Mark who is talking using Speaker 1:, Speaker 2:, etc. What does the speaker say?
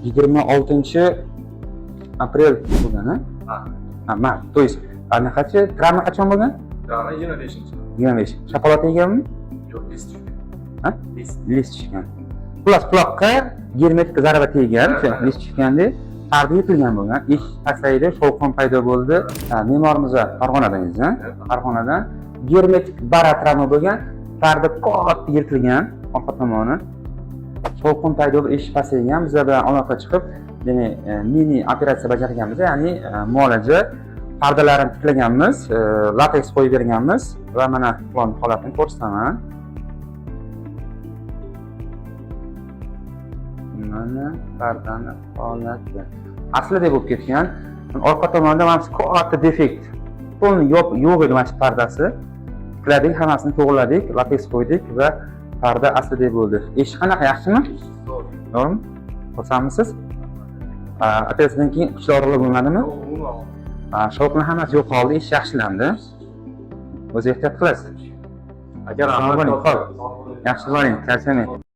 Speaker 1: 26 aprel bo'lgan, a?
Speaker 2: Ha.
Speaker 1: Ha, mart. То есть anaqachi, travma qachon bo'lgan?
Speaker 2: Travma 25.
Speaker 1: 25. Shapaloq yeganmi?
Speaker 2: Yo'q, list tushgan.
Speaker 1: Ha?
Speaker 2: List.
Speaker 1: List tushgan. Xullas, quloqqa germetik zarba tegan, o'sha list tushganda parda yirtilgan bo'lgan. Eshik pasaydi, shovqin paydo bo'ldi. Ha, me'morimiz Farg'onadan edi, Farg'onadan germetik barotravma bo'lgan, parda katta yirtilgan orqa tomoni. Shovqin paydo bo'lib, eshik pasaygan. Bizlar bilan aloqa chiqib, demak, mini operatsiya bajarganmiz, ya'ni muolaja pardalarini tiklaganmiz, lateks qo'yib berganmiz va mana quloqning holatini ko'rsataman. Mana pardani holati. Aslida bo'lib ketgan. Orqa tomonda mana shu katta defekt. Полный yo'q edi mana shu pardasi. Tikladik, hammasini to'g'riladik, lateks qo'ydik va parda aslida bo'ldi. Eshik qanaqa, yaxshimi? To'g'rimi? Xursandmisiz? Operatsiyadan keyin kuchli og'riqlar bo'lmadimi?
Speaker 2: Yo'q, umuman.
Speaker 1: Shovqin hammasi yo'qoldi, ish yaxshilandi. O'zi ehtiyot qilasiz.
Speaker 2: Aka,
Speaker 1: Sog'
Speaker 2: rahmat.
Speaker 1: bo'ling, ho'p. Yaxshi boring, charchamang.